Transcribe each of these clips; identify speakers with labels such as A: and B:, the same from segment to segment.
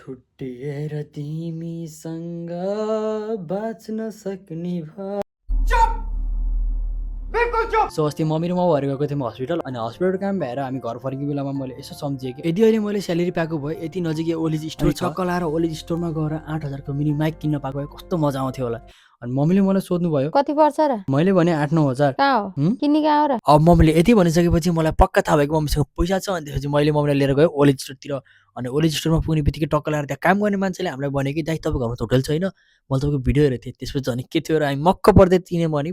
A: छुट्टिएर तिमीसँग बाँच्न सक्ने भयो। सो अस्ति मम्मी र म भएर गएको थियौँ हस्पिटल अनि हस्पिटल काम भएर हामी घर फर्केको बेलामा मैले यसो सम्झेँ कि यदि अहिले मैले स्यालेरी पाएको भए यति नजिकै ओलिज स्टोर चक्क लाएर ओलिज स्टोरमा गएर 8,000को मिनी माइक किन्न पाएको भए कस्तो मजा आउँथ्यो होला। अनि मम्मीले मलाई सोध्नु भयो
B: कति पर्छ र?
A: मैले भने 8-9 हजार।
B: कहाँ हो किन्ने कहाँ हो र?
A: अब मम्मीले यति भनिसकेपछि मलाई पक्का थाहा भयो कि मम्मीसँग पैसा छ। अनि त्यसपछि मैले मम्मीलाई लिएर गएँ ओलिज स्टोरतिर। अनि ओलिज स्टोरमा पुग्ने बित्तिकै टक्क लाएर त्यहाँ काम गर्ने मान्छेले हामीलाई भन्यो कि दाइ तपाईँको घरमा त होटल छैन। मैले तपाईँको भिडियो हेरेको थिएँ। त्यसपछि अनि के थियो र हामी मक्क पर्दै चिने भने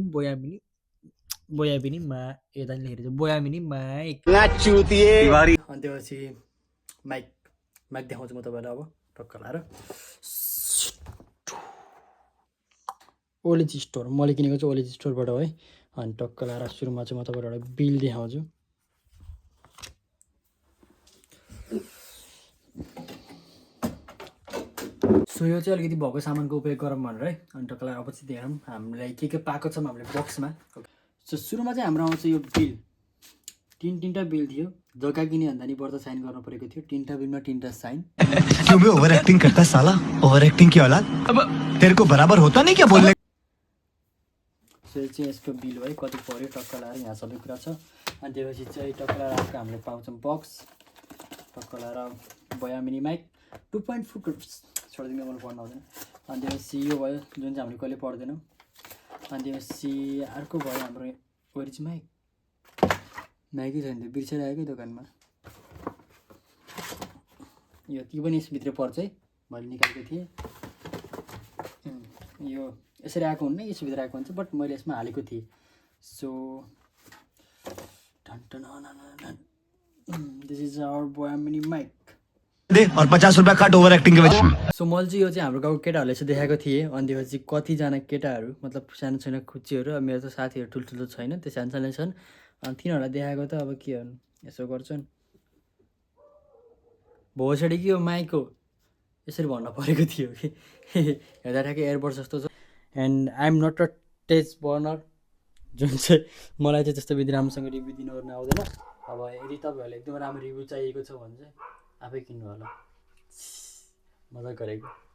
A: बोयाबिनी मा यता लेखेर चाहिँ बोयाबिनी माइक अनि त्यसपछि माइक देखाउँछु म तपाईँलाई अब टक्क लाएर ओलिज स्टोर मैले किनेको चाहिँ ओलिज स्टोरबाट है। अनि टक्क लाएर सुरुमा चाहिँ म तपाईँलाई एउटा बिल देखाउँछु। सो यो चाहिँ अलिकति भएको सामानको उपयोग गरौँ भनेर है। अनि टक्क लाएर अब चाहिँ देखाउँ हामीलाई के पाएको छौँ हामीले बक्समा। सो सुरुमा चाहिँ हाम्रो आउँछ यो बिल। तीनटा बिल थियो। जग्गा किने भन्दा नि बढ्ता साइन गर्नु परेको थियो। 3टा बिलमा 3टा साइन।
C: क्यों बे ओवर एक्टिंग करता साला? ओवर एक्टिंग की औलाद। अब तेरे को बराबर होता नहीं क्या बोलने?
A: सो चाहिँ यसको बिल है कति पर्यो टक्क लाएर यहाँ सबै कुरा छ। अनि त्यसपछि चाहिँ टक्क लाएर अर्को हामीले पाउँछौँ बक्स। टक्क लाएर बयामिनी माइक 2.4 छोडिदिनु मलाई पढ्नु आउँदैन। अनि त्यसपछि यो भयो जुन चाहिँ हामीले कहिले पढ्दैनौँ। अनि त्यसपछि अर्को भयो हाम्रो ओरिज माइकै छैन त्यो बिर्सेर आएकै दोकानमा। यो ती पनि यसभित्र पर्छ है मैले निकालेको थिएँ। यो यसरी आएको हुन्न यसभित्र आएको हुन्छ बट मैले यसमा हालेको थिएँ। सो दिस इज आवर बयामिनी माइक
C: दे और 50 रुपया काट ओवर एक्टिंग के वजह।
A: सो मैले चाहिँ यो चाहिँ हाम्रो गाउँको केटाहरूले चाहिँ देखाएको थिएँ। अनि त्यसपछि कतिजना केटाहरू मतलब सानो सानो खुच्चीहरू अब मेरो त साथीहरू ठुल्ठुलो छैन त्यो सानो सानो छन्। अनि तिनीहरूलाई देखाएको त अब के गर्नु यसो गर्छन् भोसडी कि यो माइक हो यसरी भन्न परेको थियो कि हेर्दा ठ्याक्कै एयरबड जस्तो छ। And I am not a test burner जुन चाहिँ मलाई चाहिँ त्यस्तो विधि राम्रोसँग रिभ्यू दिनु आउँदैन। अब यदि तपाईँहरूलाई एकदम राम्रो रिभ्यू चाहिएको छ भने चाहिँ आफै किन्नु होला। मजा गरेको।